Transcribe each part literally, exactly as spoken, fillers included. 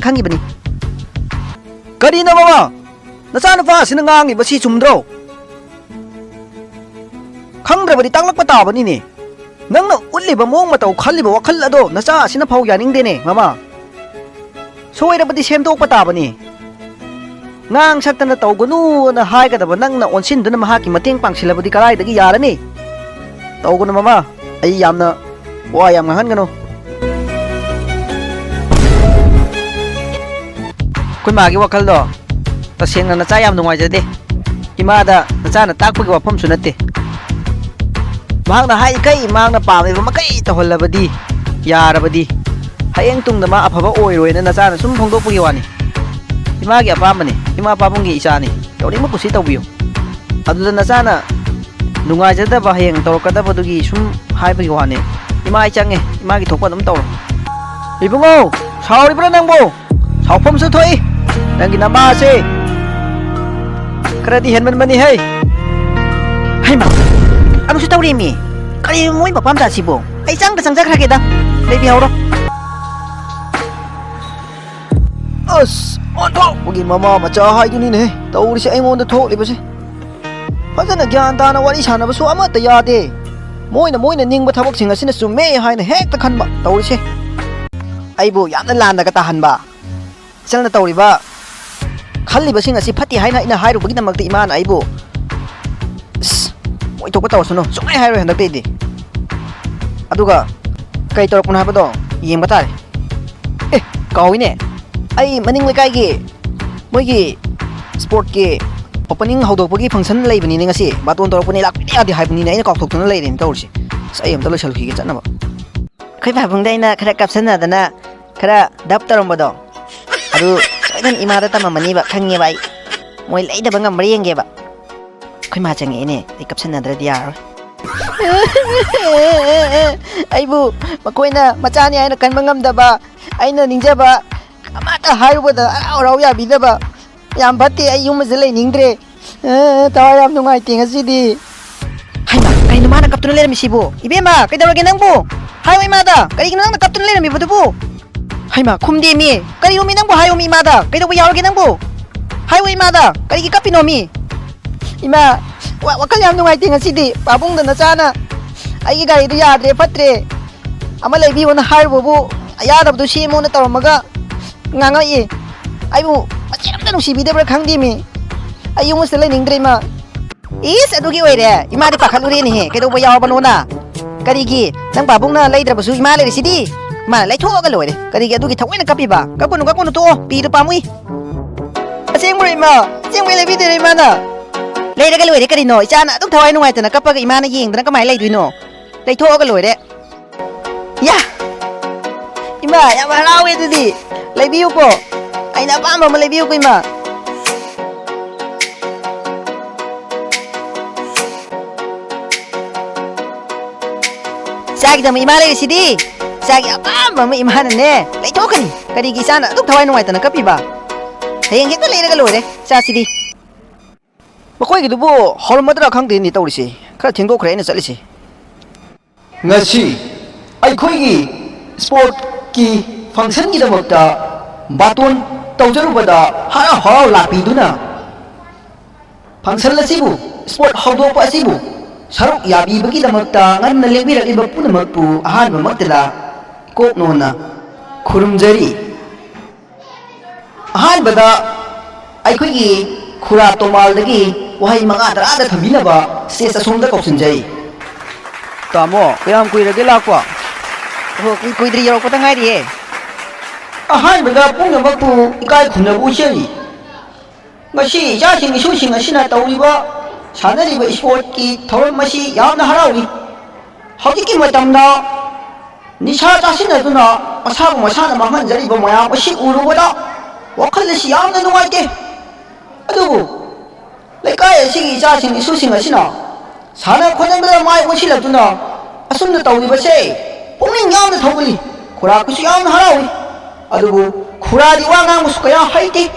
ꯈꯪꯉꯤꯕꯅꯤ꯫ ꯀꯔꯤꯅꯣ ꯃꯃꯥ? ꯅꯆꯥꯅꯨꯄꯥ ꯑꯁꯤꯅ ꯉꯥꯡꯉꯤꯕꯁꯤ ꯆꯨꯝꯗ꯭ꯔꯣ? ꯈꯪꯗ꯭ꯔꯕꯗꯤ ꯇꯥꯛꯂꯛꯄ ꯇꯥꯕꯅꯤꯅꯦ꯫ ꯅꯪꯅ ꯎꯠꯂꯤꯕ ꯃꯑꯣꯡ ꯃꯇꯧ, ꯈꯜꯂꯤꯕ ꯋꯥꯈꯜ ꯑꯗꯣ ꯅꯆꯥ ꯑꯁꯤꯅ ꯐꯥꯎ ꯌꯥꯅꯤꯡꯗꯦꯅꯦ ꯃꯃꯥ꯫ ꯁꯣꯏꯔꯕꯗꯤ ꯁꯦꯝꯗꯣꯛꯄ ꯇꯥꯕꯅꯤ꯫ ꯉꯥꯡ ꯁꯛꯇꯅ ꯇꯧꯒꯅꯨꯅ ꯍꯥꯏꯒꯗꯕ ꯅꯪꯅ ꯑꯣꯟꯁꯤꯟꯗꯨꯅ ꯃꯍꯥꯛꯀꯤ ꯃꯇꯦꯡ ꯄꯥꯡꯁꯤꯜꯂꯕꯗꯤ ꯀꯗꯥꯏꯗꯒꯤ ꯌꯥꯔꯅꯤ? ꯇꯧꯒꯅꯨ ꯃꯃꯥ, ꯑꯩ ꯌꯥꯝꯅ ꯋꯥ ꯌꯥꯝ ꯉꯥꯡꯍꯟꯒꯅꯨ꯫ ꯑꯩꯈꯣꯏ ꯃꯥꯒꯤ ꯋꯥꯈꯜꯗꯣ ꯇꯁꯦꯡꯅ ꯅꯆꯥ ꯌꯥꯝ ꯅꯨꯡꯉꯥꯏꯖꯗꯦ꯫ ꯏꯃꯥꯗ ꯅꯆꯥꯅ ꯇꯥꯛꯄꯒꯤ ꯋꯥꯐꯝꯁꯨ ꯅꯠꯇꯦ꯫ ꯃꯍꯥꯛꯅ ꯍꯥꯏꯔꯤꯈꯩ, ꯃꯍꯥꯛꯅ ꯄꯥꯝꯂꯤꯕ ꯃꯈꯩ ꯇꯧꯍꯜꯂꯕꯗꯤ, ꯌꯥꯔꯕꯗꯤ, ꯍꯌꯦꯡ ꯇꯨꯡꯗ ꯃꯥ ꯑꯐꯕ ꯑꯣꯏꯔꯣꯏꯅ ꯅꯆꯥꯅ ꯁꯨꯝ ꯐꯣꯡꯗꯣꯛꯄꯒꯤ ꯋꯥꯅꯤ꯫ ꯏꯃꯥꯒꯤ ꯑꯄꯥꯝꯕꯅꯤ, ꯏꯃꯥ ꯄꯥꯕꯨꯡꯒꯤ ꯏꯆꯥꯅꯤ, ꯇꯧꯅꯤꯡꯕ ꯀꯨꯁꯤ ꯇꯧꯕꯤꯌꯨ꯫ ꯑꯗꯨꯗ ꯅꯆꯥꯅ ꯅꯨꯡꯉꯥꯏꯖꯗꯕ ꯍꯌꯦꯡ ꯇꯧꯔꯛꯀꯗꯕꯗꯨꯒꯤ ꯁꯨꯝ ꯍꯥꯏꯕꯒꯤ ꯋꯥꯅꯤ꯫ ꯏꯃꯥ ꯑꯩ ꯆꯪꯉꯦ, ꯏꯃꯥꯒꯤ ꯊꯣꯛꯄ ꯑꯗꯨꯝ ꯇꯧꯔꯣ꯫ ꯏꯕꯨꯡꯉꯣ, ꯁꯥꯎꯔꯤꯕ꯭ꯔꯥ ꯅꯪꯕꯨ? ꯁꯥꯎꯐꯝꯁꯨ ꯊꯣꯛꯏ꯫ ꯅꯪꯒꯤ ꯅꯃꯥꯁꯦ ꯈꯔꯗꯤ ꯍꯦꯟꯃꯟꯕꯅꯤ ꯍꯦ꯫ ꯍꯩꯃꯥ, ꯑꯃꯨꯛꯁꯨ ꯇꯧꯔꯦꯃꯤ꯫ ꯀꯔꯤ ꯃꯣꯏ ꯃꯄꯥ ꯃꯆꯥꯁꯤꯕꯨ? ꯑꯩ ꯆꯪꯗ ꯆꯪꯖꯈ꯭ꯔꯒꯦꯗ꯫ ꯂꯩꯕꯤꯍꯧꯔꯣ꯫ ꯑꯁ, ꯑꯣꯟꯊꯣꯛꯄꯒꯤ ꯃꯃꯥ ꯃꯆꯥ ꯍꯥꯏꯗꯨꯅꯤꯅꯦ ꯇꯧꯔꯤꯁꯦ ꯑꯩꯉꯣꯟꯗ ꯊꯣꯛꯂꯤꯕꯁꯦ꯫ ꯐꯖꯅ ꯒ꯭ꯌꯥꯟ ꯇꯥꯅ ꯋꯥꯔꯤ ꯁꯥꯟꯅꯕꯁꯨ ꯑꯃꯠꯇ ꯌꯥꯗꯦ꯫ ꯃꯣꯏꯅ, ꯃꯣꯏꯅ ꯅꯤꯡꯕ ꯊꯕꯛꯁꯤꯡ ꯑꯁꯤꯅ ꯆꯨꯝꯃꯦ ꯍꯥꯏꯅ ꯍꯦꯛꯇ ꯈꯟꯕ ꯇꯧꯔꯤꯁꯦ꯫ ꯑꯩꯕꯨ ꯌꯥꯝꯅ ꯂꯥꯟꯅꯒ ꯇꯥꯍꯟꯕ꯫ ꯏꯆꯜꯅ ꯇꯧꯔꯤꯕ, ꯈꯜꯂꯤꯕꯁꯤꯡ ꯑꯁꯤ ꯐꯠꯇꯦ ꯍꯥꯏꯅ ꯑꯩꯅ ꯍꯥꯏꯔꯨꯕꯒꯤꯗꯃꯛꯇ ꯏꯃꯥꯅ ꯑꯩꯕꯨ, ꯑꯁ, ꯑꯣꯏꯊꯣꯛꯄ ꯇꯧꯔꯁꯅꯨ, ꯁꯨꯡꯍꯥꯏ ꯍꯥꯏꯔꯣꯏ ꯍꯟꯗꯛꯇꯩꯗꯤ꯫ ꯑꯗꯨꯒ ꯀꯩ ꯇꯧꯔꯛꯄꯅꯣ ꯍꯥꯏꯕꯗꯣ ꯌꯦꯡꯕ ꯇꯥꯔꯦ꯫ ꯑꯦ, ꯀꯥꯎꯏꯅꯦ, ꯑꯩ ꯃꯅꯤꯡ ꯂꯩꯀꯥꯏꯒꯤ ꯃꯣꯏꯒꯤ ꯁ꯭ꯄꯣꯔꯠꯀꯤ ꯑꯣꯄꯅꯤꯡ ꯍꯧꯗꯣꯛꯄꯒꯤ ꯐꯪꯁꯟ ꯂꯩꯕꯅꯤꯅꯦ ꯉꯁꯤ, ꯕꯥꯇꯣꯟ ꯇꯧꯔꯛꯄꯅꯤ, ꯂꯥꯛꯄꯤꯗ ꯌꯥꯗꯦ ꯍꯥꯏꯕꯅꯤꯅꯦ, ꯑꯩꯅ ꯀꯥꯎꯊꯣꯛꯇꯅ ꯂꯩꯔꯦꯅꯦ ꯇꯧꯔꯤꯁꯦ꯫ ꯑꯁ, ꯑꯩ ꯑꯝꯇ ꯂꯣꯏꯁꯜꯂꯨꯈꯤꯒꯦ ꯆꯠꯅꯕ꯫ ꯑꯩꯈꯣꯏ ꯄꯥꯕꯨꯡꯗ ꯑꯩꯅ ꯈꯔ ꯀꯞꯁꯟꯅꯗꯅ ꯈꯔ ꯗꯞ ꯇꯧꯔꯝꯕꯗꯣ, ꯑꯗꯨ ꯁꯣꯏꯗꯅ ꯏꯃꯥꯗ ꯇꯝꯃꯝꯃꯅꯤꯕ, ꯈꯪꯉꯦꯕ ꯑꯩ꯫ ꯃꯣꯏ ꯂꯩꯗꯕ ꯉꯝꯕ꯭ꯔꯥ ꯌꯦꯡꯒꯦꯕ꯫ ꯑꯩꯈꯣꯏ ꯃꯥ ꯆꯪꯉꯛꯑꯦꯅꯦ, ꯑꯩ ꯀꯞꯁꯟꯅꯗ꯭ꯔꯗꯤ ꯌꯥꯔꯔꯣꯏ꯫ ꯑꯩꯕꯨ ꯃꯈꯣꯏꯅ ꯃꯆꯥꯅꯤ ꯍꯥꯏꯅ ꯈꯟꯕ ꯉꯝꯗꯕ, ꯑꯩꯅ ꯅꯤꯡꯖꯕ ꯑꯃꯠꯇ ꯍꯥꯏꯔꯨꯕꯗ ꯍꯔꯥꯎ ꯍꯔꯥꯎ ꯌꯥꯕꯤꯗꯕ, ꯌꯥꯝ ꯐꯠꯇꯦ, ꯑꯩ ꯌꯨꯝ ꯑꯁꯤꯗ ꯂꯩꯅꯤꯡꯗ꯭ꯔꯦ꯫ ꯑꯦ, ꯊꯋꯥꯏ ꯌꯥꯝ ꯅꯨꯡꯉꯥꯏꯇꯦ ꯉꯁꯤꯗꯤ꯫ ꯍꯩꯃꯥ, ꯀꯩꯅꯣ ꯃꯥꯅ ꯀꯞꯇꯨꯅ ꯂꯩꯔꯝꯃꯤꯁꯤꯕꯨ? ꯏꯕꯦꯝꯃ, ꯀꯩꯗꯧꯔꯒꯦ ꯅꯪꯕꯨ? ꯍꯥꯏꯌꯣ ꯏꯃꯥꯗ, ꯀꯔꯤꯒꯤꯅꯣ ꯅꯪꯅ ꯀꯞꯇꯨꯅ ꯂꯩꯔꯝꯃꯤꯕꯗꯨꯕꯨ? ꯍꯩꯃꯥ, ꯈꯨꯝꯗꯦꯃꯤ꯫ ꯀꯔꯤꯅꯣꯃꯤ ꯅꯪꯕꯨ? ꯍꯥꯏꯌꯣꯃꯤ ꯏꯃꯥꯗ꯫ ꯀꯩꯗꯧꯕ ꯌꯥꯎꯔꯒꯦ ꯅꯪꯕꯨ? ꯍꯥꯏꯌꯣ ꯏꯃꯥꯗ꯫ ꯀꯔꯤꯒꯤ ꯀꯞꯄꯤꯅꯣꯃꯤ? ꯏꯃꯥ, ꯋꯥ-, ꯋꯥꯈꯜ ꯌꯥꯝ ꯅꯨꯡꯉꯥꯏꯇꯦ ꯉꯁꯤꯗꯤ꯫ ꯄꯥꯕꯨꯡꯗ ꯅꯆꯥꯅ ꯑꯩꯒꯤ ꯒꯥꯔꯤꯗꯨ ꯌꯥꯗ꯭ꯔꯦ, ꯐꯠꯇ꯭ꯔꯦ, ꯑꯃ ꯂꯩꯕꯤꯌꯣꯅ ꯍꯥꯏꯔꯨꯕꯕꯨ, ꯌꯥꯗꯕꯗꯨ ꯁꯦꯝꯃꯣꯅ ꯇꯧꯔꯝꯃꯒ ꯉꯥꯡꯉꯛꯏ꯫ ꯑꯩꯕꯨ ꯃꯆꯦꯠ ꯑꯝꯇ ꯅꯨꯡꯁꯤꯕꯤꯗꯕ꯭ꯔꯥ ꯈꯪꯗꯦꯃꯤ꯫ ꯑꯩ ꯌꯨꯝꯁꯤꯗ ꯂꯩꯅꯤꯡꯗ꯭ꯔꯦ ꯏꯃꯥ꯫ ꯏꯁ, ꯑꯗꯨꯒꯤ ꯑꯣꯏꯔꯦ? ꯏꯃꯥꯗꯤ ꯄꯥꯈꯠꯂꯨꯔꯦꯅꯦꯍꯦ, ꯀꯩꯗꯧꯕ ꯌꯥꯎꯔꯕꯅꯣꯅ꯫ ꯀꯔꯤꯒꯤ? ꯅꯪ ꯄꯥꯕꯨꯡꯅ ꯂꯩꯗ꯭ꯔꯕꯁꯨ ꯏꯃꯥ ꯂꯩꯔꯤꯁꯤꯗꯤ꯫ ꯏꯃꯥꯅ ꯂꯩꯊꯣꯛꯑꯒ ꯂꯣꯏꯔꯦ꯫ ꯀꯔꯤꯒꯤ ꯑꯗꯨꯒꯤ ꯊꯑꯣꯏꯅ ꯀꯞꯄꯤꯕ? ꯀꯞꯀꯅꯨ, ꯀꯞꯀꯅꯨ, ꯇꯣꯛꯑꯣ꯫ ꯄꯤꯗꯣ ꯄꯥꯝꯃꯨꯏ꯫ ꯑꯁꯦꯡꯕ꯭ꯔꯣ ꯏꯃꯥ? ꯑꯁꯦꯡꯕꯩ ꯂꯩꯕꯤꯗꯣꯏꯔꯣ ꯏꯃꯥꯅ? ꯂꯩꯔꯒ ꯂꯣꯏꯔꯦ ꯀꯔꯤꯅꯣ? ꯏꯆꯥꯅ ꯑꯗꯨꯛ ꯊꯋꯥꯏ ꯅꯨꯡꯉꯥꯏꯇꯅ ꯀꯞꯄꯒ ꯏꯃꯥꯅ ꯌꯦꯡꯗꯅ ꯀꯃꯥꯏꯅ ꯂꯩꯗꯣꯏꯅꯣ? ꯂꯩꯊꯣꯛꯑꯒ ꯂꯣꯏꯔꯦ꯫ ꯌꯥ! ꯏꯃꯥ, ꯌꯥꯝ ꯍꯔꯥꯎꯋꯦ ꯑꯗꯨꯗꯤ꯫ ꯂꯩꯕꯤꯌꯨꯀꯣ꯫ ꯑꯩꯅ ꯑꯄꯥꯝꯕ ꯑꯃ ꯂꯩꯕꯤꯌꯨꯀꯣ, ꯏꯃꯥ꯫ ꯏꯆꯥꯒꯤꯗꯃꯛ ꯏꯃꯥ ꯂꯩꯔꯤꯁꯤꯗꯤ꯫ ꯏꯆꯥꯒꯤ ꯑꯄꯥꯝꯕ ꯑꯃ ꯏꯃꯥꯅꯅꯦ ꯂꯩꯊꯣꯛꯀꯅꯤ꯫ ꯀꯔꯤꯒꯤ ꯏꯆꯥꯅ ꯑꯗꯨꯛ ꯊꯋꯥꯏ ꯅꯨꯡꯉꯥꯏꯇꯅ ꯀꯞꯄꯤꯕ? ꯍꯌꯦꯡ ꯍꯦꯛꯇ ꯂꯩꯔꯒ ꯂꯣꯏꯔꯦ ꯏꯆꯥꯁꯤꯗꯤ꯫ ꯃꯈꯣꯏꯒꯤꯗꯨꯕꯨ ꯍꯧꯔꯝꯃꯗ꯭ꯔꯥ ꯈꯪꯗꯦꯅꯦ ꯇꯧꯔꯤꯁꯦ꯫ ꯈꯔ ꯊꯦꯡꯗꯣꯛꯈ꯭ꯔꯦ ꯑꯩꯅ ꯆꯠꯂꯤꯁꯦ꯫ ꯉꯁꯤ ꯑꯩꯈꯣꯏꯒꯤ ꯁ꯭ꯄꯣꯔꯠꯀꯤ ꯐꯪꯁꯟꯒꯤꯗꯃꯛꯇ ꯕꯥꯇꯣꯟ ꯇꯧꯖꯔꯨꯕꯗ ꯍꯔꯥꯎ ꯍꯔꯥꯎ ꯂꯥꯛꯄꯤꯗꯨꯅ ꯐꯪꯁꯟ ꯑꯁꯤꯕꯨ, ꯁ꯭ꯄꯣꯔꯠ ꯍꯧꯗꯣꯛꯄ ꯑꯁꯤꯕꯨ ꯁꯔꯨꯛ ꯌꯥꯕꯤꯕꯒꯤꯗꯃꯛꯇ ꯉꯟꯅ ꯂꯦꯡꯕꯤꯔꯛꯂꯤꯕ ꯄꯨꯝꯅꯃꯛꯄꯨ ꯑꯍꯥꯟꯕꯃꯛꯇꯗ ꯏꯀꯣꯛꯅꯣꯟꯅ ꯈꯨꯔꯨꯝꯖꯔꯤ꯫ ꯑꯍꯥꯟꯕꯗ ꯑꯩꯈꯣꯏꯒꯤ ꯈꯨꯔꯥ ꯇꯣꯃꯥꯜꯗꯒꯤ ꯋꯥꯍꯩ ꯃꯉꯥ ꯇꯔꯥꯗ ꯊꯝꯕꯤꯅꯕ ꯁ꯭ꯇꯦꯖ ꯑꯁꯣꯝꯗ ꯀꯧꯁꯤꯟꯖꯩ꯫ ꯇꯥꯃꯣ, ꯀꯌꯥꯝ ꯀꯨꯏꯔꯒꯦ ꯂꯥꯛꯄ? ꯑꯣ, ꯀꯨꯏ-, ꯀꯨꯏꯗ꯭ꯔꯤ, ꯌꯧꯔꯛꯄꯗ ꯉꯥꯏꯔꯤꯌꯦ꯫ ꯑꯍꯥꯟꯕꯗ ꯄꯨꯝꯅꯃꯛꯄꯨ ꯏꯀꯥꯏ ꯈꯨꯝꯅꯕ ꯎꯠꯆꯔꯤ꯫ ꯉꯁꯤ ꯏꯆꯥꯁꯤꯡ ꯏꯁꯨꯁꯤꯡ ꯑꯁꯤꯅ ꯇꯧꯔꯤꯕ, ꯁꯥꯟꯅꯔꯤꯕ ꯏꯁꯄꯣꯔꯠꯀꯤ ꯊꯧꯔꯝ ꯑꯁꯤ ꯌꯥꯝꯅ ꯍꯔꯥꯎꯏ꯫ ꯍꯧꯖꯤꯛꯀꯤ ꯃꯇꯝꯗ ꯅꯤꯁꯥ ꯆꯥꯁꯤꯟꯅꯗꯨꯅ ꯃꯁꯥꯕꯨ ꯃꯁꯥꯅ ꯃꯥꯡꯍꯟꯖꯔꯤꯕ ꯃꯌꯥꯝ ꯑꯁꯤ ꯎꯔꯨꯕꯗ ꯋꯥꯈꯜ ꯑꯁꯤ ꯌꯥꯝꯅ ꯅꯨꯡꯉꯥꯏꯇꯦ꯫ ꯑꯗꯨꯕꯨ ꯂꯩꯀꯥꯏ ꯑꯁꯤꯒꯤ ꯏꯆꯥꯁꯤꯡ ꯏꯁꯨꯁꯤꯡ ꯑꯁꯤꯅ ꯁꯥꯟꯅ ꯈꯣꯠꯅꯕꯗ ꯃꯥꯏ ꯑꯣꯟꯁꯤꯜꯂꯛꯇꯨꯅ ꯑꯁꯨꯝꯅ ꯇꯧꯔꯤꯕꯁꯦ ꯄꯨꯛꯅꯤꯡ ꯌꯥꯝꯅ ꯊꯧꯒꯠꯂꯤ꯫ ꯈꯨꯔꯥ ꯑꯩꯈꯣꯏꯁꯨ ꯌꯥꯝꯅ ꯍꯔꯥꯎꯏ꯫ ꯑꯗꯨꯕꯨ ꯈꯨꯔꯥꯗꯤ ꯋꯥ ꯉꯥꯡꯕꯁꯨ ꯀꯌꯥ ꯍꯩꯇꯦ꯫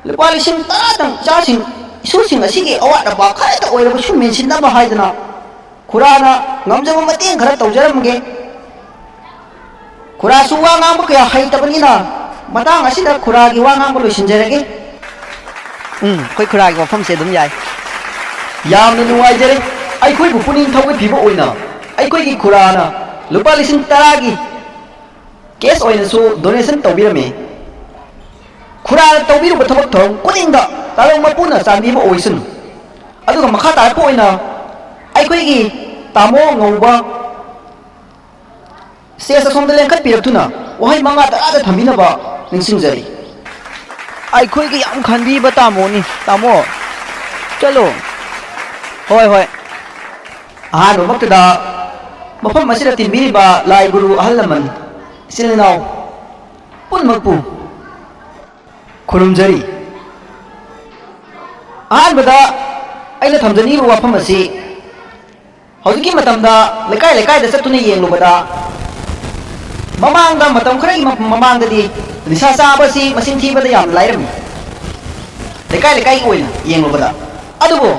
ꯂꯨꯄꯥ ꯂꯤꯁꯤꯡ ꯇꯔꯥꯗꯪ ꯏꯆꯥꯁꯤꯡ, ꯏꯁꯨꯁꯤꯡ ꯑꯁꯤꯒꯤ ꯑꯋꯥꯠ ꯑꯄꯥ ꯈꯔꯇ ꯑꯣꯏꯔꯕꯁꯨ ꯃꯦꯟꯁꯤꯟꯅꯕ ꯍꯥꯏꯗꯅ ꯈꯨꯔꯥꯅ ꯉꯝꯖꯕ ꯃꯇꯦꯡ ꯈꯔ ꯇꯧꯖꯔꯝꯒꯦ꯫ ꯈꯨꯔꯥꯁꯨ ꯋꯥ ꯉꯥꯡꯕ ꯀꯌꯥ ꯍꯩꯇꯕꯅꯤꯅ, ꯃꯇꯥꯡ ꯑꯁꯤꯗ ꯈꯨꯔꯥꯒꯤ ꯋꯥ ꯉꯥꯡꯕ ꯂꯣꯏꯁꯤꯟꯖꯔꯒꯦ꯫ ꯎꯝ, ꯑꯩꯈꯣꯏ ꯈꯨꯔꯥꯒꯤ ꯋꯥꯐꯝꯁꯦ ꯑꯗꯨꯝ ꯌꯥꯏ꯫ ꯌꯥꯝꯅ ꯅꯨꯡꯉꯥꯏꯖꯔꯦ꯫ ꯑꯩꯈꯣꯏꯕꯨ ꯄꯨꯛꯅꯤꯡ ꯊꯧꯒꯠꯄꯤꯕ ꯑꯣꯏꯅ ꯑꯩꯈꯣꯏꯒꯤ ꯈꯨꯔꯥꯅ ꯂꯨꯄꯥ ꯂꯤꯁꯤꯡ ꯇꯔꯥꯒꯤ cash ꯑꯣꯏꯅꯁꯨ donation ꯇꯧꯕꯤꯔꯝꯃꯤ꯫ ꯈꯨꯔꯥꯅ ꯇꯧꯕꯤꯔꯨꯕ ꯊꯕꯛ ꯊꯧꯔꯝ ꯈꯨꯗꯤꯡꯗ ꯇꯥꯂꯣꯡ ꯃꯄꯨꯅ ꯆꯥꯟꯕꯤꯕ ꯑꯣꯏꯁꯅꯨ꯫ ꯑꯗꯨꯒ ꯃꯈꯥ ꯇꯥꯔꯛꯄ ꯑꯣꯏꯅ ꯑꯩꯈꯣꯏꯒꯤ ꯇꯥꯃꯣ ꯉꯧꯕ stage ꯑꯁꯣꯝꯗ ꯂꯦꯡꯈꯠꯄꯤꯔꯛꯇꯨꯅ ꯋꯥꯍꯩ ꯃꯉꯥ ꯇꯔꯥꯗ ꯊꯝꯕꯤꯅꯕ ꯅꯤꯡꯁꯤꯡꯖꯔꯤ꯫ ꯑꯩꯈꯣꯏꯒꯤ ꯌꯥꯝ ꯈꯟꯕꯤꯕ ꯇꯥꯃꯣꯅꯤ, ꯇꯥꯃꯣ꯫ ꯆꯠꯂꯣ꯫ ꯍꯣꯏ, ꯍꯣꯏ꯫ ꯑꯍꯥꯟꯕꯃꯛꯇꯗ ꯃꯐꯝ ꯑꯁꯤꯗ ꯇꯤꯟꯕꯤꯔꯤꯕ ꯂꯥꯏ ꯒꯨꯔꯨ ꯑꯍꯜ ꯂꯃꯟ, ꯏꯆꯤꯜ ꯏꯅꯥꯎ ꯄꯨꯝꯅꯃꯛꯄꯨ ꯈꯨꯔꯨꯝꯖꯔꯤ꯫ ꯑꯍꯥꯟꯕꯗ ꯑꯩꯅ ꯊꯝꯖꯅꯤꯡꯉꯤꯕ ꯋꯥꯐꯝ ꯑꯁꯤ, ꯍꯧꯖꯤꯛꯀꯤ ꯃꯇꯝꯗ ꯂꯩꯀꯥꯏ ꯂꯩꯀꯥꯏꯗ ꯆꯠꯇꯨꯅ ꯌꯦꯡꯂꯨꯕꯗ, ꯃꯃꯥꯡꯗ, ꯃꯇꯝ ꯈꯔꯒꯤ ꯃ-, ꯃꯃꯥꯡꯗꯗꯤ ꯅꯤꯁꯥ ꯆꯥꯕꯁꯤ ꯃꯁꯤꯡ ꯊꯤꯕꯗ ꯌꯥꯝꯅ ꯂꯥꯏꯔꯝꯃꯤ, ꯂꯩꯀꯥꯏ ꯂꯩꯀꯥꯏꯒꯤ ꯑꯣꯏꯅ ꯌꯦꯡꯂꯨꯕꯗ꯫ ꯑꯗꯨꯕꯨ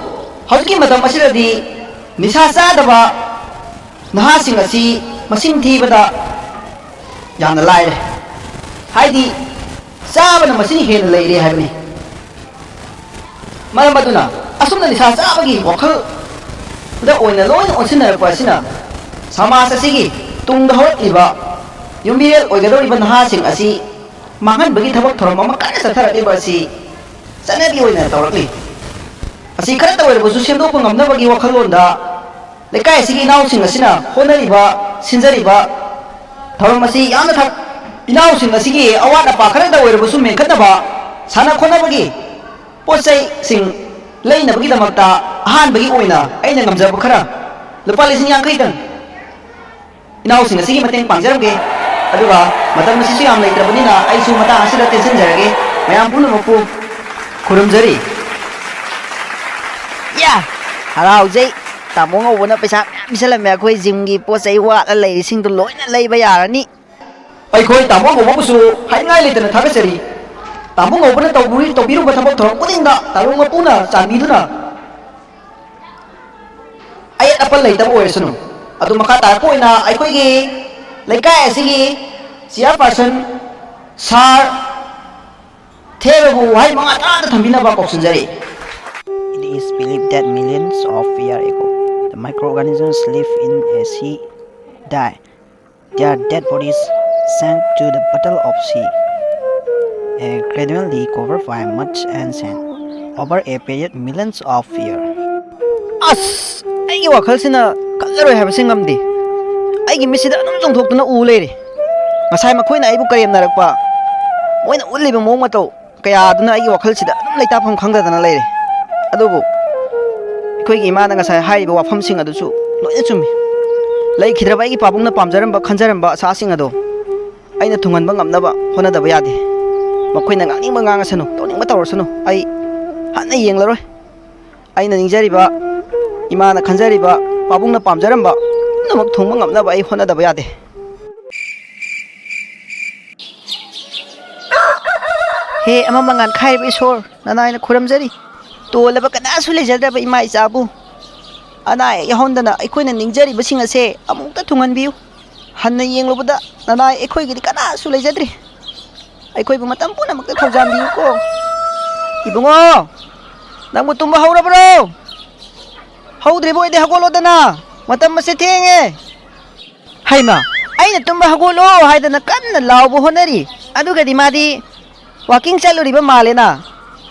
ꯍꯧꯖꯤꯛꯀꯤ ꯃꯇꯝ ꯑꯁꯤꯗꯗꯤ ꯅꯤꯁꯥ ꯆꯥꯗꯕ ꯅꯍꯥꯁꯤꯡ ꯑꯁꯤ ꯃꯁꯤꯡ ꯊꯤꯕꯗ ꯌꯥꯝꯅ ꯂꯥꯏꯔꯦ꯫ ꯍꯥꯏꯗꯤ, ꯆꯥꯕꯅ ꯃꯁꯤꯡ ꯍꯦꯟꯅ ꯂꯩꯔꯦ ꯍꯥꯏꯕꯅꯤ꯫ ꯃꯔꯝ ꯑꯗꯨꯅ, ꯑꯁꯨꯝꯅ ꯅꯤꯁꯥ ꯆꯥꯕꯒꯤ ꯋꯥꯈꯜꯗ ꯑꯣꯏꯅ ꯂꯣꯏꯅ ꯑꯣꯟꯁꯤꯟꯅꯔꯛꯄ ꯑꯁꯤꯅ ꯁꯃꯥꯖ ꯑꯁꯤꯒꯤ ꯇꯨꯡꯗ ꯍꯧꯔꯛꯂꯤꯕ ꯌꯨꯝꯕꯤꯔꯦꯜ ꯑꯣꯏꯒꯗꯧꯔꯤꯕ ꯅꯍꯥꯁꯤꯡ ꯑꯁꯤ ꯃꯥꯡꯍꯟꯕꯒꯤ ꯊꯕꯛ ꯊꯧꯔꯝ ꯑꯃ ꯀꯟꯅ ꯆꯠꯊꯔꯛꯂꯤꯕ ꯑꯁꯤ ꯆꯠꯅꯕꯤ ꯑꯣꯏꯅ ꯇꯧꯔꯛꯂꯤ꯫ ꯑꯁꯤ ꯈꯔꯇ ꯑꯣꯏꯔꯕꯁꯨ ꯁꯦꯝꯗꯣꯛꯄ ꯉꯝꯅꯕꯒꯤ ꯋꯥꯈꯜꯂꯣꯟꯗ ꯂꯩꯀꯥꯏ ꯑꯁꯤꯒꯤ ꯏꯅꯥꯎꯁꯤꯡ ꯑꯁꯤꯅ ꯍꯣꯠꯅꯔꯤꯕ, ꯁꯤꯟꯖꯔꯤꯕ ꯊꯧꯔꯝ ꯑꯁꯤ ꯌꯥꯝꯅ ꯊꯥ-, ꯏꯅꯥꯎꯁꯤꯡ ꯑꯁꯤꯒꯤ ꯑꯋꯥꯠ ꯑꯄꯥ ꯈꯔꯗ ꯑꯣꯏꯔꯕꯁꯨ ꯃꯦꯟꯈꯠꯅꯕ ꯁꯥꯟꯅ ꯈꯣꯠꯅꯕꯒꯤ ꯄꯣꯠ ꯆꯩꯁꯤꯡ ꯂꯩꯅꯕꯒꯤꯗꯃꯛꯇ ꯑꯍꯥꯟꯕꯒꯤ ꯑꯣꯏꯅ ꯑꯩꯅ ꯉꯝꯖꯕ ꯈꯔ, ꯂꯨꯄꯥ ꯂꯤꯁꯤꯡ ꯌꯥꯡꯈꯩꯗꯪ ꯏꯅꯥꯎꯁꯤꯡ ꯑꯁꯤꯒꯤ ꯃꯇꯦꯡ ꯄꯥꯡꯖꯔꯝꯒꯦ꯫ ꯑꯗꯨꯒ ꯃꯇꯝ ꯑꯁꯤꯁꯨ ꯌꯥꯝ ꯂꯩꯇ꯭ꯔꯕꯅꯤꯅ ꯑꯩꯁꯨ ꯃꯇꯥꯡ ꯑꯁꯤꯗ ꯇꯦꯟꯁꯤꯟꯖꯔꯒꯦ꯫ ꯃꯌꯥꯝ ꯄꯨꯝꯅꯃꯛꯄꯨ ꯈꯨꯔꯨꯝꯖꯔꯤ꯫ ꯌꯥ! ꯍꯔꯥꯎꯖꯩ꯫ ꯇꯥꯃꯣ ꯉꯧꯕꯅ ꯄꯩꯁꯥ ꯃꯌꯥꯝ ꯄꯤꯁꯜꯂꯝꯃꯦ꯫ ꯑꯩꯈꯣꯏ gymꯒꯤ ꯄꯣꯠ ꯆꯩ ꯋꯥꯠꯂ ꯂꯩꯔꯤꯁꯤꯡꯗꯣ ꯂꯣꯏꯅ ꯂꯩꯕ ꯌꯥꯔꯅꯤ꯫ ꯑꯩꯈꯣꯏ ꯇꯥꯃꯣ ꯉꯧꯕꯕꯨꯁꯨ ꯍꯥꯏꯅꯤꯡꯉꯥꯏ ꯂꯩꯇꯅ ꯊꯥꯒꯠꯆꯔꯤ꯫ ꯇꯥꯃꯣ ꯉꯧꯕꯅ ꯇꯧꯕꯤ-, ꯇꯧꯕꯤꯔꯨꯕ ꯊꯕꯛ ꯊꯧꯔꯝ ꯈꯨꯗꯤꯡꯗ ꯇꯥꯂꯣꯡ ꯃꯄꯨꯅ ꯆꯥꯟꯕꯤꯗꯨꯅ ꯑꯌꯦꯠ ꯑꯄꯟ ꯂꯩꯇꯕ ꯑꯣꯏꯔꯁꯅꯨ꯫ ꯑꯗꯨ ꯃꯈꯥ ꯇꯥꯔꯛꯄ ꯑꯣꯏꯅ ꯑꯩꯈꯣꯏꯒꯤ ꯂꯩꯀꯥꯏ ꯑꯁꯤꯒꯤ ꯆꯤꯌꯥꯔꯄꯥꯔꯁꯟ ꯁꯥꯔ ꯊꯦꯕꯕꯨ ꯋꯥꯍꯩ ꯃꯉꯥ ꯇꯔꯥꯗ ꯊꯝꯕꯤꯅꯕ ꯀꯧꯁꯤꯟꯖꯔꯤ꯫ It is believed that millions of years ago, the microorganisms live in a sea dye. Their dead bodies sank to the bottom of sea, uh, gradually covered by mud and sand, over a period millions of years. ꯑꯁ, ꯑꯩꯒꯤ ꯋꯥꯈꯜꯁꯤꯅ ꯈꯜꯂꯔꯣꯏ ꯍꯥꯏꯕꯁꯤ ꯉꯝꯗꯦ꯫ ꯑꯩꯒꯤ ꯃꯤꯠꯁꯤꯗ ꯑꯗꯨꯝ ꯆꯣꯡꯊꯣꯛꯇꯨꯅ ꯎ ꯂꯩꯔꯦ꯫ ꯉꯁꯥꯏ ꯃꯈꯣꯏꯅ ꯑꯩꯕꯨ ꯀꯔꯦꯝꯅꯔꯛꯄ, ꯃꯣꯏꯅ ꯎꯠꯂꯤꯕ ꯃꯑꯣꯡ ꯃꯇꯧ ꯀꯌꯥ ꯑꯗꯨꯅ ꯑꯩꯒꯤ ꯋꯥꯈꯜꯁꯤꯗ ꯑꯗꯨꯝ ꯂꯩꯇꯥꯐꯝ ꯈꯪꯗꯗꯅ ꯂꯩꯔꯦ꯫ ꯑꯗꯨꯕꯨ ꯑꯩꯈꯣꯏꯒꯤ ꯏꯃꯥꯅ ꯉꯁꯥꯏ ꯍꯥꯏꯔꯤꯕ ꯋꯥꯐꯝꯁꯤꯡ ꯑꯗꯨꯁꯨ ꯂꯣꯏꯅ ꯆꯨꯝꯃꯤ꯫ ꯂꯩꯈꯤꯗ꯭ꯔꯕ ꯑꯩꯒꯤ ꯄꯥꯕꯨꯡꯅ ꯄꯥꯝꯖꯔꯝꯕ, ꯈꯟꯖꯔꯝꯕ ꯑꯁꯥꯁꯤꯡ ꯑꯗꯣ ꯑꯩꯅ ꯊꯨꯡꯍꯟꯕ ꯉꯝꯅꯕ ꯍꯣꯠꯅꯗꯕ ꯌꯥꯗꯦ꯫ ꯃꯈꯣꯏꯅ ꯉꯥꯡꯅꯤꯡꯕ ꯉꯥꯡꯉꯁꯅꯨ, ꯇꯧꯅꯤꯡꯕ ꯇꯧꯔꯁꯅꯨ, ꯑꯩ ꯍꯟꯅ ꯌꯦꯡꯂꯔꯣꯏ꯫ ꯑꯩꯅ ꯅꯤꯡꯖꯔꯤꯕ, ꯏꯃꯥꯅ ꯈꯟꯖꯔꯤꯕ, ꯄꯥꯕꯨꯡꯅ ꯄꯥꯝꯖꯔꯝꯕ ꯄꯨꯝꯅꯃꯛ ꯊꯨꯡꯕ ꯉꯝꯅꯕ ꯑꯩ ꯍꯣꯠꯅꯗꯕ ꯌꯥꯗꯦ꯫ ꯍꯦ ꯑꯃ ꯃꯉꯥꯜ ꯈꯥꯏꯔꯤꯕ ꯏꯁꯣꯔ, ꯅꯅꯥꯏꯅ ꯈꯨꯔꯨꯝꯖꯔꯤ꯫ ꯇꯣꯜꯂꯕ ꯀꯅꯥꯁꯨ ꯂꯩꯖꯗ꯭ꯔꯕ ꯏꯃꯥ ꯏꯆꯥꯕꯨ ꯑꯅꯥ ꯑꯌꯦꯛ ꯌꯥꯎꯍꯟꯗꯅ ꯑꯩꯈꯣꯏꯅ ꯅꯤꯡꯖꯔꯤꯕꯁꯤꯡ ꯑꯁꯦ ꯑꯃꯨꯛꯇ ꯊꯨꯡꯍꯟꯕꯤꯌꯨ꯫ ꯍꯟꯅ ꯌꯦꯡꯂꯨꯕꯗ ꯅꯅꯥꯏ ꯑꯩꯈꯣꯏꯒꯤꯗꯤ ꯀꯅꯥꯁꯨ ꯂꯩꯖꯗ꯭ꯔꯤ꯫ ꯑꯩꯈꯣꯏꯕꯨ ꯃꯇꯝ ꯄꯨꯝꯅꯃꯛꯇ ꯊꯧꯖꯥꯟꯕꯤꯌꯨꯀꯣ꯫ ꯏꯕꯨꯡꯉꯣ, ꯅꯪꯕꯨ ꯇꯨꯝꯕ ꯍꯧꯔꯕ꯭ꯔꯣ? ꯍꯧꯗ꯭ꯔꯤꯕ ꯑꯣꯏꯗꯤ ꯍꯧꯒꯠꯂꯣꯗꯅ, ꯃꯇꯝ ꯑꯁꯦ ꯊꯦꯡꯉꯦ꯫ ꯍꯩꯃꯥ, ꯑꯩꯅ ꯇꯨꯝꯕ ꯍꯧꯒꯠꯂꯣ ꯍꯥꯏꯗꯅ ꯀꯟꯅ ꯂꯥꯎꯕ ꯍꯣꯠꯅꯔꯤ꯫ ꯑꯗꯨꯒꯗꯤ ꯃꯥꯗꯤ ꯋꯥꯀꯤꯡ ꯆꯠꯂꯨꯔꯤꯕ ꯃꯥꯜꯂꯦꯅ,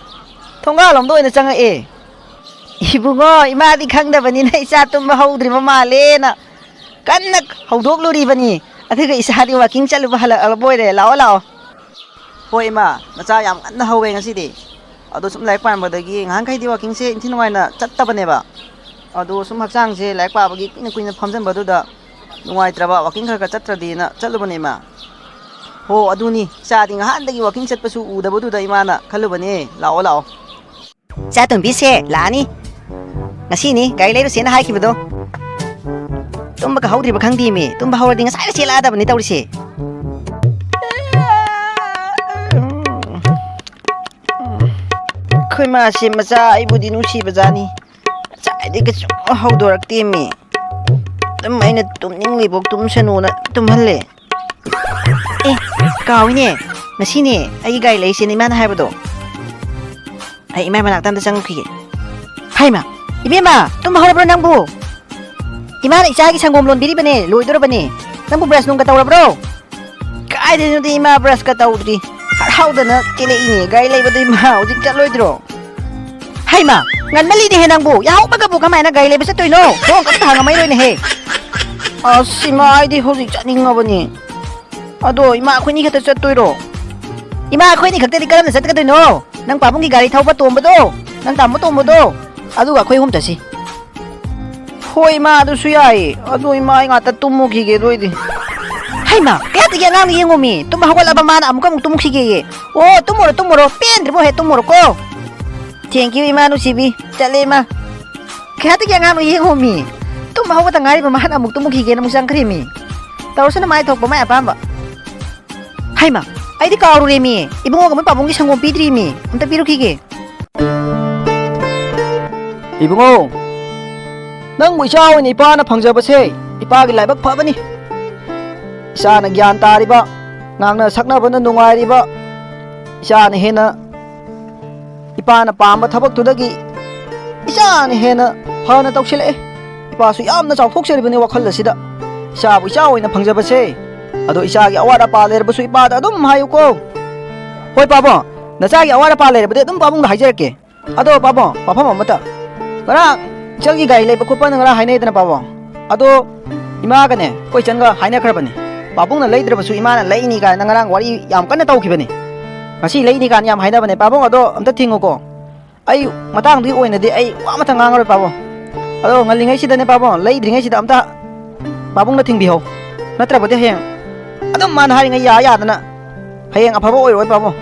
ꯊꯣꯡꯒꯥꯜꯂꯣꯝꯗ ꯑꯣꯏꯅ ꯆꯪꯉꯛꯑꯦ꯫ ꯏꯕꯨꯡꯉꯣ, ꯏꯃꯥꯗꯤ ꯈꯪꯗꯕꯅꯤꯅ ꯏꯆꯥ ꯇꯨꯝꯕ ꯍꯧꯗ꯭ꯔꯤꯕ ꯃꯥꯜꯂꯦꯅ ꯀꯟꯅ ꯍꯧꯗꯣꯛꯂꯨꯔꯤꯕꯅꯤ꯫ ꯑꯗꯨꯒ ꯏꯆꯥꯗꯤ ꯋꯥꯀꯤꯡ ꯆꯠꯂꯨꯕ ꯍꯜꯂꯛꯂꯕ ꯑꯣꯏꯔꯦ꯫ ꯂꯥꯛꯑꯣ, ꯂꯥꯛꯑꯣ꯫ ꯍꯣꯏ ꯏꯃꯥ, ꯅꯆꯥ ꯌꯥꯝ ꯉꯟꯅ ꯍꯧꯋꯦ ꯉꯁꯤꯗꯤ꯫ ꯑꯗꯣ ꯁꯨꯝ ꯂꯥꯏꯔꯤꯛ ꯄꯥꯔꯝꯕꯗꯒꯤ, ꯉꯍꯥꯟꯈꯩꯗꯤ ꯋꯥꯀꯤꯡꯁꯦ ꯏꯟꯊꯤ ꯅꯨꯡꯉꯥꯏꯅ ꯆꯠꯇꯕꯅꯦꯕ꯫ ꯑꯗꯣ ꯁꯨꯝ ꯍꯛꯆꯥꯡꯁꯦ ꯂꯥꯏꯔꯤꯛ ꯄꯥꯕꯒꯤ ꯀꯨꯏꯅ ꯀꯨꯏꯅ ꯐꯝꯖꯟꯕꯗꯨꯗ ꯅꯨꯡꯉꯥꯏꯇ꯭ꯔꯕ, ꯋꯥꯀꯤꯡ ꯈꯔ ꯈꯔ ꯆꯠꯇ꯭ꯔꯗꯤꯅ ꯆꯠꯂꯨꯕꯅꯦ ꯏꯃꯥ꯫ ꯍꯣ ꯑꯗꯨꯅꯤ, ꯏꯆꯥꯗꯤ ꯉꯍꯥꯟꯗꯒꯤ ꯋꯥꯀꯤꯡ ꯆꯠꯄꯁꯨ ꯎꯗꯕꯗꯨꯗ ꯏꯃꯥꯅ ꯈꯜꯂꯨꯕꯅꯦ꯫ ꯂꯥꯛꯑꯣ ꯂꯥꯛꯑꯣ꯫ ꯏꯆꯥ ꯇꯣꯝꯕꯤꯁꯦ ꯂꯥꯛꯑꯅꯤ꯫ ꯉꯁꯤꯅꯤ ꯒꯥꯔꯤ ꯂꯩꯔꯨꯁꯦꯅ ꯍꯥꯏꯈꯤꯕꯗꯣ꯫ ꯇꯨꯝꯕꯒ ꯍꯧꯗ꯭ꯔꯤꯕ ꯈꯪꯗꯦꯃꯤ꯫ ꯇꯨꯝꯕ ꯍꯧꯔꯗꯤ ꯉꯁꯥꯏꯅ ꯆꯦꯜꯂꯛꯑꯗꯕꯅꯤ ꯇꯧꯔꯤꯁꯦ꯫ ꯑꯩꯈꯣꯏ ꯃꯥꯁꯦ ꯃꯆꯥ ꯑꯩꯕꯨꯗꯤ ꯅꯨꯡꯁꯤꯕꯖꯥꯠꯅꯤ꯫ ꯉꯁꯥꯏꯗꯒꯤ ꯁꯨꯝ ꯍꯧꯗꯣꯔꯛꯇꯦꯃꯤ꯫ ꯑꯗꯨꯝ ꯑꯩꯅ ꯇꯨꯝꯅꯤꯡꯂꯤꯐꯥꯎ ꯇꯨꯝꯁꯅꯨꯅ ꯇꯨꯝꯍꯜꯂꯦ꯫ ꯀꯥꯎꯏꯅꯦ, ꯉꯁꯤꯅꯦ ꯑꯩꯒꯤ ꯒꯥꯔꯤ ꯂꯩꯁꯦꯅ ꯏꯃꯥꯅ ꯍꯥꯏꯕꯗꯣ꯫ ꯑꯩ ꯏꯃꯥ ꯃꯅꯥꯛꯇ ꯑꯝꯇ ꯆꯪꯉꯨꯈꯤꯒꯦ꯫ ꯍꯥꯏꯃ, ꯏꯕꯦꯝꯃ, ꯇꯨꯝꯕ ꯍꯧꯔꯕ꯭ꯔꯣ ꯅꯪꯕꯨ? ꯏꯃꯥꯅ ꯏꯆꯥꯒꯤ ꯁꯪꯒꯣꯝ ꯂꯣꯟꯕꯤꯔꯤꯕꯅꯦ, ꯂꯣꯏꯗꯣꯔꯕꯅꯦ꯫ ꯅꯪꯕꯨ ꯕ꯭ꯔꯁ ꯅꯨꯡꯒ ꯇꯧꯔꯕ꯭ꯔꯣ? ꯀꯥꯏꯗꯩꯅꯣꯗ ꯏꯃꯥ, ꯕ꯭ꯔꯁꯀ ꯇꯧꯗ꯭ꯔꯤ꯫ ꯍꯔꯥꯎꯗꯅ ꯀꯦꯂꯛꯏꯅꯦ꯫ ꯒꯥꯔꯤ ꯂꯩꯕꯗꯣ ꯏꯃꯥ, ꯍꯧꯖꯤꯛ ꯆꯠꯂꯣꯏꯗ꯭ꯔꯣ? ꯍꯩꯃ, ꯉꯟꯃꯜꯂꯤꯅꯦꯍꯦ ꯅꯪꯕꯨ꯫ ꯌꯥꯍꯧꯕꯒꯕꯨ ꯀꯃꯥꯏꯅ ꯒꯥꯔꯤ ꯂꯩꯕ ꯆꯠꯇꯣꯏꯅꯣ? ꯊꯣꯡ ꯑꯝꯇ ꯍꯥꯡꯉꯝꯃꯩꯔꯣꯏꯅꯦꯍꯦ꯫ ꯑꯁ ꯏꯃꯥ, ꯑꯩꯗꯤ ꯍꯧꯖꯤꯛ ꯆꯠꯅꯤꯡꯉꯕꯅꯤ꯫ ꯑꯗꯣ ꯏꯃꯥ, ꯑꯩꯈꯣꯏꯅꯤ ꯈꯛꯇ ꯆꯠꯇꯣꯏꯔꯣ? ꯏꯃꯥ, ꯑꯩꯈꯣꯏꯅꯤ ꯈꯛꯇꯗꯤ ꯀꯔꯝꯅ ꯆꯠꯀꯗꯣꯏꯅꯣ? ꯅꯪ ꯄꯥꯕꯨꯡꯒꯤ ꯒꯥꯔꯤ ꯊꯧꯕ ꯇꯣꯝꯕꯗꯣ, ꯅꯪ ꯇꯥꯃꯣ ꯇꯣꯝꯕꯗꯣ, ꯑꯗꯨꯒ ꯑꯩꯈꯣꯏ ꯑꯍꯨꯝ ꯆꯠꯁꯤ꯫ ꯍꯣꯏ ꯏꯃꯥ, ꯑꯗꯨꯁꯨ ꯌꯥꯏꯌꯦ꯫ ꯑꯗꯣ ꯏꯃꯥ, ꯑꯩ ꯉꯥꯛꯇ ꯇꯨꯝꯃꯨꯈꯤꯒꯦ ꯑꯗꯨ ꯑꯣꯏꯗꯤ꯫ ꯍꯩꯃ, ꯀꯌꯥꯇꯒꯤ ꯑꯉꯥꯡꯅꯣ ꯌꯦꯡꯉꯣꯃꯤ꯫ ꯇꯨꯝꯕ ꯍꯧꯒꯠꯂꯕ ꯃꯥꯅ ꯑꯃꯨꯛꯀ ꯑꯃꯨꯛ ꯇꯨꯝꯃꯨꯈꯤꯒꯦꯌꯦ꯫ ꯑꯣ, ꯇꯨꯝꯃꯨꯔꯣ, ꯇꯨꯝꯃꯨꯔꯣ꯫ ꯄꯦꯟꯗ꯭ꯔꯤꯕꯣ ꯍꯦ, ꯇꯨꯝꯃꯨꯔꯣꯀꯣ꯫ Thank you, ꯏꯃꯥ ꯅꯨꯡꯁꯤꯕꯤ꯫ ꯆꯠꯂꯦ ꯏꯃꯥ꯫ ꯀꯌꯥꯇꯒꯤ ꯑꯉꯥꯡꯅꯣ ꯌꯦꯡꯉꯣꯃꯤ꯫ ꯇꯨꯝꯕ ꯍꯧꯒꯠꯇ ꯉꯥꯏꯔꯤꯕ ꯃꯥꯅ ꯑꯃꯨꯛ ꯇꯨꯝꯃꯨꯈꯤꯒꯦꯅ ꯑꯃꯨꯛ ꯆꯪꯈ꯭ꯔꯦꯃꯤ꯫ ꯇꯧꯔꯁꯅꯨ, ꯃꯥꯏ ꯊꯣꯛꯄ ꯃꯥꯏ ꯑꯄꯥꯝꯕ꯫ ꯍꯩꯃ, ꯑꯩꯗꯤ ꯀꯥꯎꯔꯨꯔꯦꯃꯤ꯫ ꯏꯕꯨꯡꯉꯣꯒ ꯃꯣꯏ ꯄꯥꯕꯨꯡꯒꯤ ꯁꯪꯒꯣꯝ ꯄꯤꯗ꯭ꯔꯤꯃꯤ꯫ ꯑꯝꯇ ꯄꯤꯔꯨꯈꯤꯒꯦ꯫ ꯏꯕꯨꯡꯉꯣ, ꯅꯪꯕꯨ ꯏꯆꯥ ꯑꯣꯏꯅ ꯏꯄꯥꯅ ꯐꯪꯖꯕꯁꯦ ꯏꯄꯥꯒꯤ ꯂꯥꯏꯕꯛ ꯐꯕꯅꯤ꯫ ꯏꯆꯥꯅ ꯒ꯭ꯌꯥꯟ ꯇꯥꯔꯤꯕ, ꯉꯥꯡꯅ ꯁꯛꯅꯕꯅ ꯅꯨꯡꯉꯥꯏꯔꯤꯕ, ꯏꯆꯥꯅ ꯍꯦꯟꯅ, ꯏꯄꯥꯅ ꯄꯥꯝꯕ ꯊꯕꯛꯇꯨꯗꯒꯤ ꯏꯆꯥꯅ ꯍꯦꯟꯅ ꯐꯅ ꯇꯧꯁꯤꯜꯂꯛꯑꯦ꯫ ꯏꯄꯥꯁꯨ ꯌꯥꯝꯅ ꯆꯥꯎꯊꯣꯛꯆꯔꯤꯕꯅꯤ ꯋꯥꯈꯜ ꯑꯁꯤꯗ꯫ ꯏꯆꯥꯕꯨ ꯏꯆꯥ ꯑꯣꯏꯅ ꯐꯪꯖꯕꯁꯦ, ꯑꯗꯣ ꯏꯆꯥꯒꯤ ꯑꯋꯥꯠ ꯑꯄꯥ ꯂꯩꯔꯕꯁꯨ ꯏꯄꯥꯗ ꯑꯗꯨꯝ ꯍꯥꯏꯌꯨꯀꯣ꯫ ꯍꯣꯏ ꯄꯥꯕꯨꯡ, ꯅꯆꯥꯒꯤ ꯑꯋꯥꯠ ꯑꯄꯥ ꯂꯩꯔꯕꯗꯤ ꯑꯗꯨꯝ ꯄꯥꯕꯨꯡꯗ ꯍꯥꯏꯖꯔꯛꯀꯦ꯫ ꯑꯗꯣ ꯄꯥꯕꯨꯡ, ꯋꯥꯐꯝ ꯑꯃꯇ, ꯉꯔꯥꯡ ꯏꯆꯜꯒꯤ ꯒꯥꯔꯤ ꯂꯩꯕ ꯈꯣꯠꯄꯅ ꯉꯔꯥꯡ ꯍꯥꯏꯅꯩꯗꯅ ꯄꯥꯕꯨꯡ꯫ ꯑꯗꯣ ꯏꯃꯥꯒꯅꯦ ꯑꯩꯈꯣꯏ ꯏꯆꯟꯒ ꯍꯥꯏꯅꯈ꯭ꯔꯕꯅꯤ꯫ ꯄꯥꯕꯨꯡꯅ ꯂꯩꯗ꯭ꯔꯕꯁꯨ ꯏꯃꯥꯅ ꯂꯩꯅꯤ ꯀꯥꯏꯅ ꯉꯔꯥꯡ ꯋꯥꯔꯤ ꯌꯥꯝ ꯀꯟꯅ ꯇꯧꯈꯤꯕꯅꯤ꯫ ꯉꯁꯤ ꯂꯩꯅꯤ ꯀꯥꯏꯅ ꯌꯥꯝ ꯍꯥꯏꯅꯕꯅꯦ꯫ ꯄꯥꯕꯨꯡ, ꯑꯗꯣ ꯑꯝꯇ ꯊꯤꯡꯉꯨꯀꯣ꯫ ꯑꯩ ꯃꯇꯥꯡꯗꯨꯒꯤ ꯑꯣꯏꯅꯗꯤ ꯑꯩ ꯋꯥ ꯑꯃꯇ ꯉꯥꯡꯉꯔꯣꯏ ꯄꯥꯕꯨꯡ꯫ ꯑꯗꯣ ꯉꯜꯂꯤꯉꯩꯁꯤꯗꯅꯦ ꯄꯥꯕꯨꯡ, ꯂꯩꯗ꯭ꯔꯤꯉꯩꯁꯤꯗ ꯑꯝꯇ ꯄꯥꯕꯨꯡꯅ ꯊꯤꯡꯕꯤꯍꯧ꯫ ꯅꯠꯇ꯭ꯔꯕꯗꯤ ꯍꯌꯦꯡ ꯑꯗꯨꯝ ꯃꯥꯅ ꯍꯥꯏꯔꯤꯉꯩ ꯌꯥ ꯌꯥꯗꯅ ꯍꯌꯦꯡ ꯑꯐꯕ ꯑꯣꯏꯔꯣꯏ ꯄꯥꯕꯨꯡ꯫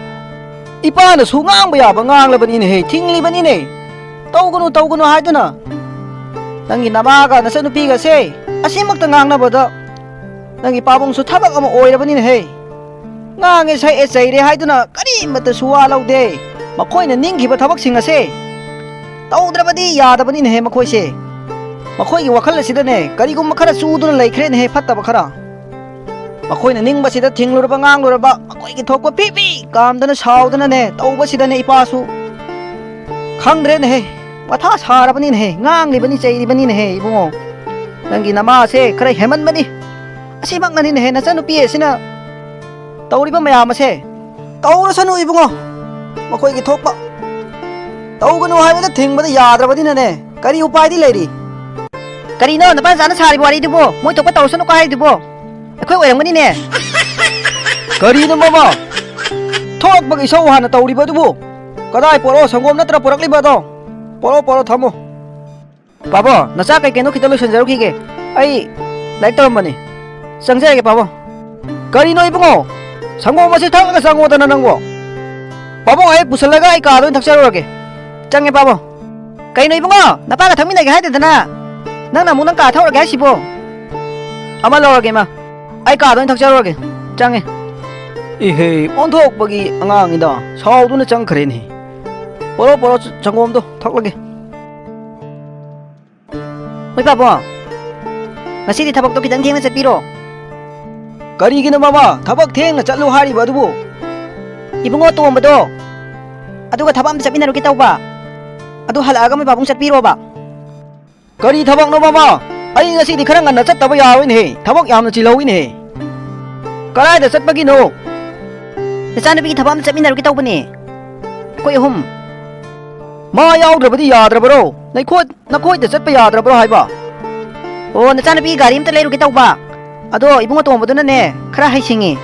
ꯏꯄꯥꯅꯁꯨ ꯉꯥꯡꯕ ꯌꯥꯕ ꯉꯥꯡꯂꯕꯅꯤꯅꯦꯍꯦ, ꯊꯤꯡꯂꯤꯕꯅꯤꯅꯦ꯫ ꯇꯧꯒꯅꯨ, ꯇꯧꯒꯅꯨ ꯍꯥꯏꯗꯨꯅ ꯅꯪꯒꯤ ꯅꯃꯥꯒ ꯅꯆꯟꯅꯨꯄꯤꯒꯁꯦ ꯑꯁꯤꯃꯛꯇ ꯉꯥꯡꯅꯕꯗ ꯅꯪꯒꯤ ꯄꯥꯕꯨꯡꯁꯨ ꯊꯕꯛ ꯑꯃ ꯑꯣꯏꯔꯕꯅꯤꯅꯦꯍꯦ꯫ ꯉꯥꯡꯉꯦ ꯁꯛꯑꯦ ꯆꯩꯔꯦ ꯍꯥꯏꯗꯨꯅ ꯀꯔꯤꯃꯠꯇꯁꯨ ꯋꯥ ꯂꯧꯗꯦ꯫ ꯃꯈꯣꯏꯅ ꯅꯤꯡꯈꯤꯕ ꯊꯕꯛꯁꯤꯡ ꯑꯁꯦ ꯇꯧꯗ꯭ꯔꯕꯗꯤ ꯌꯥꯗꯕꯅꯤꯅꯦꯍꯦ ꯃꯈꯣꯏꯁꯦ꯫ ꯃꯈꯣꯏꯒꯤ ꯋꯥꯈꯜ ꯑꯁꯤꯗꯅꯦ ꯀꯔꯤꯒꯨꯝꯕ ꯈꯔ ꯆꯨꯗꯨꯅ ꯂꯩꯈ꯭ꯔꯦꯅꯦꯍꯦ, ꯐꯠꯇꯕ ꯈꯔ꯫ ꯃꯈꯣꯏꯅ ꯅꯤꯡꯕꯁꯤꯗ ꯊꯤꯡꯂꯨꯔꯕ ꯉꯥꯡꯂꯨꯔꯕ, ꯃꯈꯣꯏꯒꯤ ꯊꯣꯛꯄ ꯄꯤ ꯄꯤ ꯀꯥꯝꯗꯅ ꯁꯥꯎꯗꯅꯅꯦ ꯇꯧꯕꯁꯤꯗꯅꯦ ꯏꯄꯥꯁꯨ ꯈꯪꯗ꯭ꯔꯦꯅꯦꯍꯦ꯫ ꯃꯊꯥ ꯁꯥꯔꯕꯅꯤꯅꯦꯍꯦ, ꯉꯥꯡꯂꯤꯕꯅꯤ ꯆꯩꯔꯤꯕꯅꯤꯅꯦꯍꯦ ꯏꯕꯨꯡꯉꯣ꯫ ꯅꯪꯒꯤ ꯅꯃꯥꯁꯦ ꯈꯔ ꯍꯦꯟꯃꯟꯕꯅꯤ꯫ ꯑꯁꯤꯃꯛꯅꯅꯤꯅꯦꯍꯦ ꯅꯆꯟꯅꯨꯄꯤ ꯑꯁꯤꯅ ꯇꯧꯔꯤꯕ ꯃꯌꯥꯝ ꯑꯁꯦ꯫ ꯇꯧꯔꯁꯅꯨ ꯏꯕꯨꯡꯉꯣ, ꯃꯈꯣꯏꯒꯤ ꯊꯣꯛꯄ ꯇꯧꯒꯅꯨ ꯍꯥꯏꯕꯗ ꯊꯤꯡꯕꯗ ꯌꯥꯗ꯭ꯔꯕꯅꯤꯅꯅꯦ ꯀꯔꯤ ꯎꯄꯥꯏꯗꯤ ꯂꯩꯔꯤ? ꯀꯔꯤꯅꯣ ꯅꯄꯥ ꯅꯆꯥꯅ ꯁꯥꯔꯤꯕ ꯋꯥꯔꯤꯗꯨꯕꯣ? ꯃꯣꯏ ꯊꯣꯛꯄ ꯇꯧꯔꯁꯅꯨꯀꯣ ꯍꯥꯏꯔꯤꯗꯨꯕꯣ? ꯑꯩꯈꯣꯏ ꯑꯣꯏꯔꯝꯒꯅꯤꯅꯦ꯫ ꯀꯔꯤꯅꯣ ꯃꯃꯥ? ꯊꯣꯛꯂꯛꯄꯒꯤ ꯏꯁꯧ ꯍꯥꯟꯅ ꯇꯧꯔꯤꯕ ꯑꯗꯨꯕꯨ? ꯀꯗꯥꯏ ꯄꯣꯔꯛꯑꯣ, ꯁꯪꯒꯣꯝ ꯅꯠꯇ꯭ꯔ ꯄꯨꯔꯛꯂꯤꯕ ꯑꯗꯣ? ꯄꯣꯔꯛꯑꯣ, ꯄꯣꯔꯛꯑꯣ, ꯊꯝꯃꯣ꯫ ꯄꯥꯕꯣ, ꯅꯆꯥ ꯀꯩ ꯀꯩꯅꯣ ꯈꯤꯇ ꯂꯣꯏꯁꯤꯟꯖꯔꯨꯈꯤꯒꯦ꯫ ꯑꯩ ꯂꯥꯏꯔꯤꯛ ꯇꯧꯔꯝꯕꯅꯤ꯫ ꯆꯪꯖꯔꯒꯦ ꯄꯥꯕꯣ꯫ ꯀꯔꯤꯅꯣ ꯏꯕꯨꯡꯉꯣ? ꯁꯪꯒꯣꯝ ꯑꯁꯤ ꯊꯛꯂꯒ ꯆꯪꯉꯣꯗꯅ ꯅꯪꯕꯣ꯫ ꯄꯥꯕꯨꯡ, ꯑꯩ ꯄꯨꯁꯜꯂꯒ ꯑꯩ ꯀꯥꯗ ꯑꯣꯏꯅ ꯊꯛꯆꯔꯨꯔꯒꯦ꯫ ꯆꯪꯉꯦ ꯄꯥꯕꯨꯡ꯫ ꯀꯩꯅꯣ ꯏꯕꯨꯡꯉꯣ, ꯅꯄꯥꯒ ꯊꯛꯃꯤꯟꯅꯒꯦ ꯍꯥꯏꯗꯦꯗꯅ? ꯅꯪꯅ ꯑꯃꯨꯛ ꯅꯪ ꯀꯥ ꯊꯛꯎꯔꯒꯦ ꯍꯥꯏꯁꯤꯕꯣ? ꯑꯃ ꯂꯧꯔꯒꯦ ꯏꯃꯥ꯫ ꯑꯩ ꯀꯥꯗ ꯑꯣꯏꯅ ꯊꯛꯆꯔꯨꯔꯒꯦ꯫ ꯆꯪꯉꯦ꯫ ꯏꯍꯦ, ꯑꯣꯟꯊꯣꯛꯄꯒꯤ ꯑꯉꯥꯡꯅꯤꯗ꯫ ꯁꯥꯎꯗꯨꯅ ꯆꯪꯈ꯭ꯔꯦꯅꯦ꯫ ꯄꯣꯔꯣ, ꯄꯣꯔꯣ, ꯁꯪꯒꯣꯝꯗꯣ ꯊꯛꯂꯒꯦ꯫ ꯍꯣꯏ ꯄꯥꯕꯨꯡ, ꯉꯁꯤꯗꯤ ꯊꯕꯛꯇꯣ ꯈꯤꯇꯪ ꯊꯦꯡꯅ ꯆꯠꯄꯤꯔꯣ꯫ ꯀꯔꯤꯒꯤꯅꯣ ꯃꯃꯥ, ꯊꯕꯛ ꯊꯦꯡꯅ ꯆꯠꯂꯨ ꯍꯥꯏꯔꯤꯕ ꯑꯗꯨꯕꯨ? ꯏꯕꯨꯡꯉꯣ ꯇꯣꯝꯕꯗꯣ, ꯑꯗꯨꯒ ꯊꯕꯛ ꯑꯝꯇ ꯆꯠꯃꯤꯟꯅꯔꯨꯒꯦ ꯇꯧꯕ꯫ ꯑꯗꯨ ꯍꯜꯂꯛꯑꯒ ꯃꯣꯏ ꯄꯥꯕꯨꯡ ꯆꯠꯄꯤꯔꯣꯕ꯫ ꯀꯔꯤ ꯊꯕꯛꯅꯣ ꯃꯃꯥ? ꯑꯩ ꯉꯁꯤꯗꯤ ꯈꯔ ꯉꯟꯅ ꯆꯠꯇꯕ ꯌꯥꯔꯣꯏꯅꯦꯍꯦ, ꯊꯕꯛ ꯌꯥꯝꯅ ꯆꯤꯜꯍꯧꯋꯤꯅꯦꯍꯦ꯫ ꯀꯗꯥꯏꯗ ꯆꯠꯄꯒꯤꯅꯣ? ꯅꯆꯥꯅꯨꯄꯤꯒꯤ ꯊꯕꯛ ꯑꯃ ꯆꯠꯃꯤꯟꯅꯔꯨꯒꯦ ꯇꯧꯕꯅꯦ, ꯑꯩꯈꯣꯏ ꯑꯍꯨꯝ꯫ ꯃꯥ ꯌꯥꯎꯗ꯭ꯔꯕꯗꯤ ꯌꯥꯗ꯭ꯔꯕꯔꯣ? ꯅꯩꯈꯣꯏ ꯅꯈꯣꯏꯗ ꯆꯠꯄ ꯌꯥꯗ꯭ꯔꯕ꯭ꯔꯣ ꯍꯥꯏꯕ? ꯑꯣ, ꯅꯆꯥꯅꯨꯄꯤꯒꯤ ꯒꯥꯔꯤ ꯑꯝꯇ ꯂꯩꯔꯨꯒꯦ ꯇꯧꯕ꯫ ꯑꯗꯣ ꯏꯕꯨꯡꯉꯣ ꯇꯣꯝꯕꯗꯨꯅꯅꯦ, ꯈꯔ ꯍꯩꯁꯤꯡꯉꯤ꯫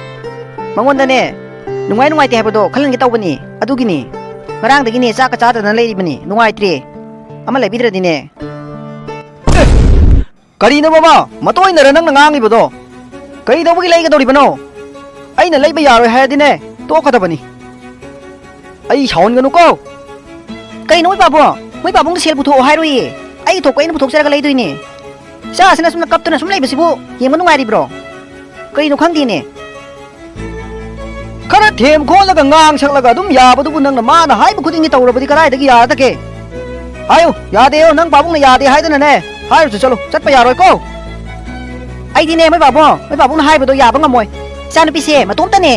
ꯃꯉꯣꯟꯗꯅꯦ, ꯅꯨꯡꯉꯥꯏ ꯅꯨꯡꯉꯥꯏꯇꯦ ꯍꯥꯏꯕꯗꯣ ꯈꯜꯍꯟꯒꯦ ꯇꯧꯕꯅꯤ꯫ ꯑꯗꯨꯒꯤꯅꯤ꯫ ꯉꯔꯥꯡꯗꯒꯤꯅꯦ ꯆꯥꯛꯀ ꯆꯥꯗꯗꯅ ꯂꯩꯔꯤꯕꯅꯤ꯫ ꯅꯨꯡꯉꯥꯏꯇ꯭ꯔꯦ꯫ ꯑꯃ ꯂꯩꯕꯤꯗ꯭ꯔꯗꯤꯅꯦ꯫ ꯀꯔꯤꯅꯣ ꯃꯃꯥ? ꯃꯇꯣꯏꯅꯔ ꯅꯪꯅ ꯉꯥꯡꯉꯤꯕꯗꯣ? ꯀꯩꯗꯧꯕꯒꯤ ꯂꯩꯒꯗꯧꯔꯤꯕꯅꯣ? ꯑꯩꯅ ꯂꯩꯕ ꯌꯥꯔꯣꯏ ꯍꯥꯏꯔꯗꯤꯅꯦ, ꯇꯣꯛꯀꯗꯕꯅꯤ꯫ ꯑꯩ ꯁꯥꯎꯍꯟꯒꯅꯨꯀꯣ꯫ ꯀꯩꯅꯣ ꯃꯣꯏ ꯄꯥꯕꯨꯡ? ꯃꯣꯏ ꯄꯥꯕꯨꯡꯗ ꯁꯦꯜ ꯄꯨꯊꯣꯛꯑꯣ ꯍꯥꯏꯔꯣꯏꯌꯦ꯫ ꯑꯩꯒꯤ ꯊꯣꯛꯄ ꯑꯩꯅ ꯄꯨꯊꯣꯛꯆꯔꯒ ꯂꯩꯗꯣꯏꯅꯦ꯫ ꯏꯆꯥꯁꯤꯅ ꯁꯨꯝꯅ ꯀꯞꯇꯨꯅ ꯁꯨꯝ ꯂꯩꯕꯁꯤꯕꯨ ꯌꯦꯡꯕ ꯅꯨꯡꯉꯥꯏꯔꯤꯕ꯭ꯔꯣ? ꯀꯩꯅꯣ ꯈꯪꯗꯦꯅꯦ꯫ ꯈꯔ ꯊꯦꯝ ꯈꯣꯠꯂꯒ ꯉꯥꯡ ꯁꯛꯂꯒ ꯑꯗꯨꯝ ꯌꯥꯕꯗꯨꯕꯨ ꯅꯪꯅ ꯃꯥꯅ ꯍꯥꯏꯕ ꯈꯨꯗꯤꯡꯒꯤ ꯇꯧꯔꯕꯗꯤ ꯀꯗꯥꯏꯗꯒꯤ ꯌꯥꯔꯗꯒꯦ? ꯍꯥꯏꯌꯨ, ꯌꯥꯗꯦꯌꯣ, ꯅꯪ ꯄꯥꯕꯨꯡꯅ ꯌꯥꯗꯦ ꯍꯥꯏꯗꯅꯅꯦ ꯍꯥꯏꯔꯨꯁꯤ, ꯆꯠꯂꯨ, ꯆꯠꯄ ꯌꯥꯔꯣꯏꯀꯣ꯫ ꯑꯩꯗꯤꯅꯦ, ꯃꯣꯏ ꯄꯥꯕꯨꯡ, ꯃꯣꯏ ꯄꯥꯕꯨꯡꯅ ꯍꯥꯏꯕꯗꯣ ꯌꯥꯕ ꯉꯝꯃꯣꯏ꯫ ꯏꯆꯥꯅꯨꯄꯤꯁꯦ ꯃꯇꯣꯝꯇꯅꯦ꯫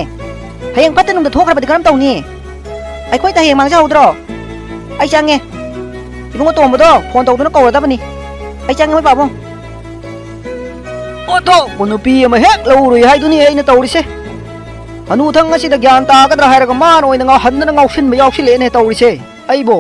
ꯍꯌꯦꯡ ꯐꯠꯇ ꯅꯨꯡꯗ ꯊꯣꯛꯈ꯭ꯔꯕꯗꯤ ꯀꯔꯝ ꯇꯧꯅꯤ? ꯑꯩꯈꯣꯏꯗ ꯍꯌꯦꯡ ꯃꯥꯡꯖꯍꯧꯗ꯭ꯔꯣ? ꯑꯩ ꯆꯪꯉꯦ꯫ ꯏꯕꯨꯡꯉꯣ ꯇꯣꯝꯕꯗꯣ ꯐꯣꯟ ꯇꯧꯗꯨꯅ ꯀꯧꯔꯗꯕꯅꯤ꯫ ꯑꯩ ꯆꯪꯉꯦ, ꯃꯣꯏ ꯄꯥꯕꯨꯡ꯫ ꯑꯣꯟꯊꯣꯛꯄ ꯅꯨꯄꯤ ꯑꯃ ꯍꯦꯛ ꯂꯧꯔꯨꯏ ꯍꯥꯏꯗꯨꯅꯤ ꯑꯩꯅ ꯇꯧꯔꯤꯁꯦ꯫ ꯍꯅꯨꯊꯪ ꯑꯁꯤꯗ ꯒ꯭ꯌꯥꯟ ꯇꯥꯒꯗ꯭ꯔꯥ ꯍꯥꯏꯔꯒ ꯃꯥꯅ ꯑꯣꯏꯅ ꯉꯥꯎꯍꯟꯗꯅ ꯉꯥꯎꯁꯤꯟꯕ ꯌꯥꯎꯁꯤꯜꯂꯛꯑꯦꯅꯦ ꯇꯧꯔꯤꯁꯦ꯫ ꯑꯩꯕꯣ꯫